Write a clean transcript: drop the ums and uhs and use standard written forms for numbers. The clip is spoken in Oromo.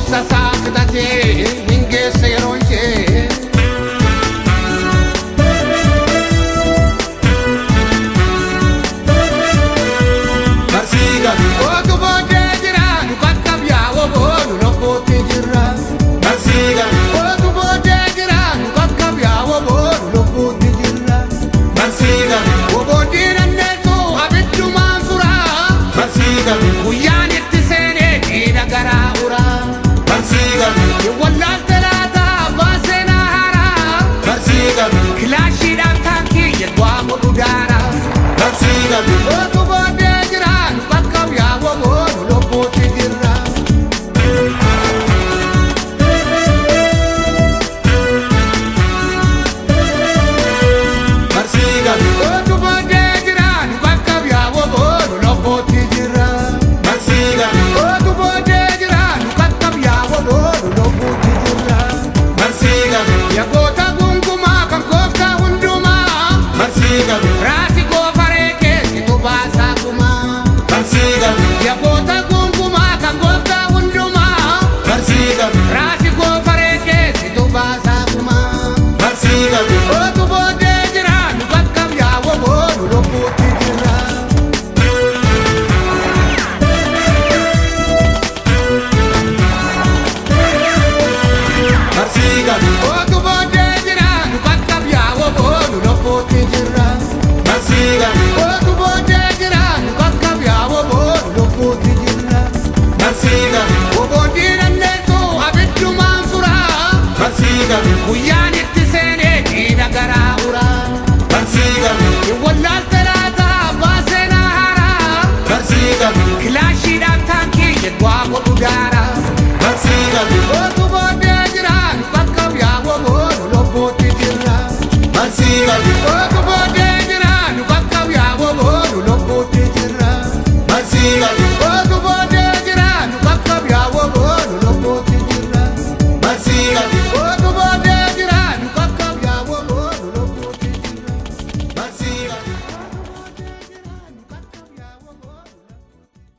Obsa isaa fixatee hin geesse yeroo ishee. Barsiiga. Otu booddee jira nu qaqqab yaa woboonu lobbuutti jirra. Barsiiga. Otu booddee jira nu qaqqab yaa woboonu lobbuutti jirra. Barsiiga. Wobooddiin anneessu abiddumaan furaa. Barsiiga. Guyyaan itti seenee dhiira garaa uraa. Barsiiga. Wallaalte laata abbaa seenaa haaraa. Barsiiga. Kilaashiidhaan taankii jedhaa godhu daara. Barsiiga. Otu booddee jira nu qaqqab yaa woboonu lobbuutti jirra. Barsiiga.